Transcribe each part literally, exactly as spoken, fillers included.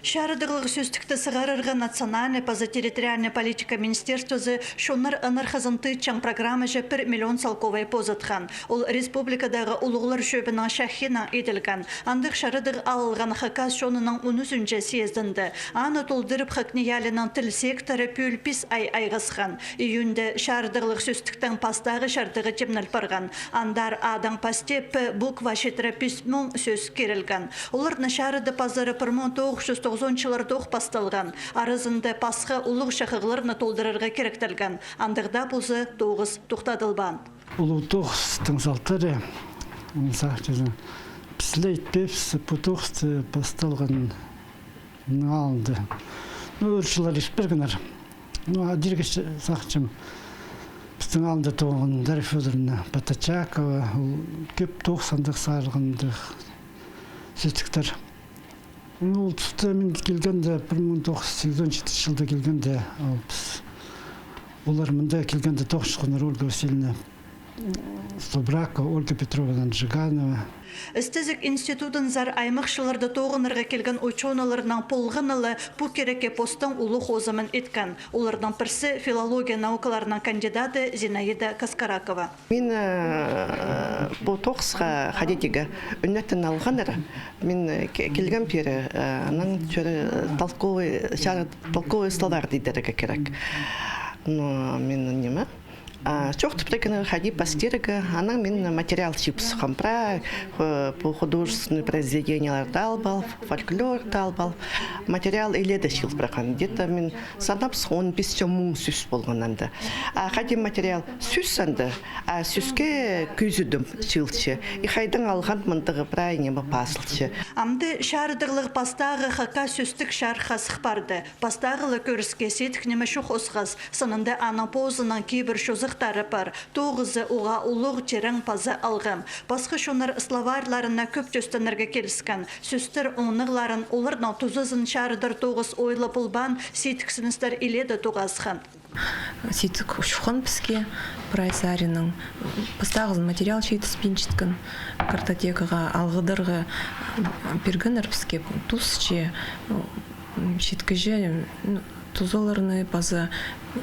Чарыдығлығ сӧстікті сығарарға национальный паза территориальный политика министерствозы чоннар анархазын тыытчаң программаҷа пір миллион салковай позытхан. Ол республикадағы улуғлар чӧбінің чахиинаң иділген. Андағ чарыдығ алылған хакас чонының он ӱзінҷі съездінде. Аны толдырып, ХакНИИЯЛИ-ның тіл секторы пӱӱл пис ай айғасхан. Июньда чарыдығлығ сӧстіктің пастағы чардығы тимнел парған. Андар адаң пасти П буква читіре пис муң сӧс кирілген. Оларны чарыдып азыра пір муң тоғыс чӱс тоғызонынҷы чыллардох пасталған. Аразында пасха улуғ чахығларны толдырарға киректелген. Андағ даа позы тоғыс тохтадылбаан. Улуғ тоғыстың салтары, м, сағынчам, піс ле итпеебіс пу тоғысты пасталғанның алнында. Ну, ӧӧр чыллар ит пиргеннер. Ну, а тирге сағынчам, пістің алнында тоғынған Дарья Фёдоровна Патачакова, ол кӧп тоғыс андағ сығарғандығ сӧстіктер. Ну, ол туста мин килгенде, пір муң тоғыс чӱс сигізон читінҷі чылда килгенде, ол піс, олар мында килгенде тоғынчатханнар: Ольга Васильевна Субракова, Ольга Петровна Джиганова. Істезіг институдынзар аймахчыларны тоғынарға килген учёныйларның полғаны ла пу кирекке постың улуғ хозымын иткен. Оларның пірсі филология наукаларының кандидаты Зинаида Каскаракова. Мин, э, пу тоғысха хайди дее ӱнетін алғаннар. Мин, э, ке-, килген пеер, э, анаң чӧре толковый, чар-, толковый словарь идерге кирек. Но мин ниме, а, чоохтап пиргеннер хайди пастирға, анаң мин материал чыып сыххам. Прай, э, пу художественный произведениелерні алып ал, фольклорны алып ал, материал илееде чыыл парған. Где-то мин санап сыххам, он пис чох муң сӧс полған анда. А хайди материал? Сӧс анда, а сӧске кӧзідім чыылча. И хайдаң алған мындағ прай ниме пазылча. Амды чарыдығлығ пастағы хакас сӧстік чарыхха сых парды. Пастағы ла кӧріске сидік ниме чох осхас, сынында аның позының кибір чозахтары пар. Тоғызы уғаа улуғ, терең паза алғым. Пасха чоннар словарьларына кӧп тӧстенерге киліскен. Сӧстер оңнығларын, оларның тузазын чарыдар тоғыс ойлап полбаан, сидіксіністер илееде тоғасхан. Сидік чооххан піске прай саринаң. Пастағызын материал читіспинчеткен. Картотекаға алғыдарға, м, пиргеннер піске тус че, м, читкіҷе, м, тузаларны паза, м,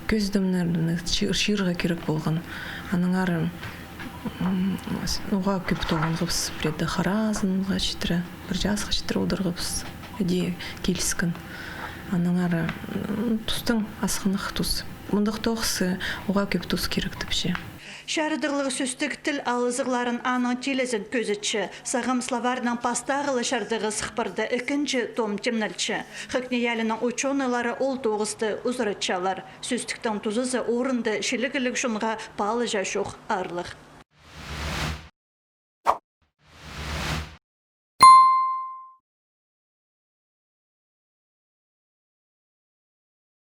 кӧзідімнерні чы-, чыырға кирек полған. Аннаңар, м, с-, уғаа кӧп тоғынғабыс, пірееде харазынға читіре, пір часха читіре одырғабыс. Іди киліскен. Аннаңар, м, тустың асхынах тус. Мындағ тоғыс, э, уғаа кӧп тус кирек тіпче. Чарыдығлығ сӧстік тіл алызығларын, аның тілезін кӧзітче. Сағам словарьның пастағы ла чардығы сых парды, ікінҷі том тимнелче. ХакНИИЯЛИ-ның учёныйлары ол тоғысты узаратчалар. Сӧстіктің тузазы орында чилігліг чонға паалаҷаң чох, аарлығ.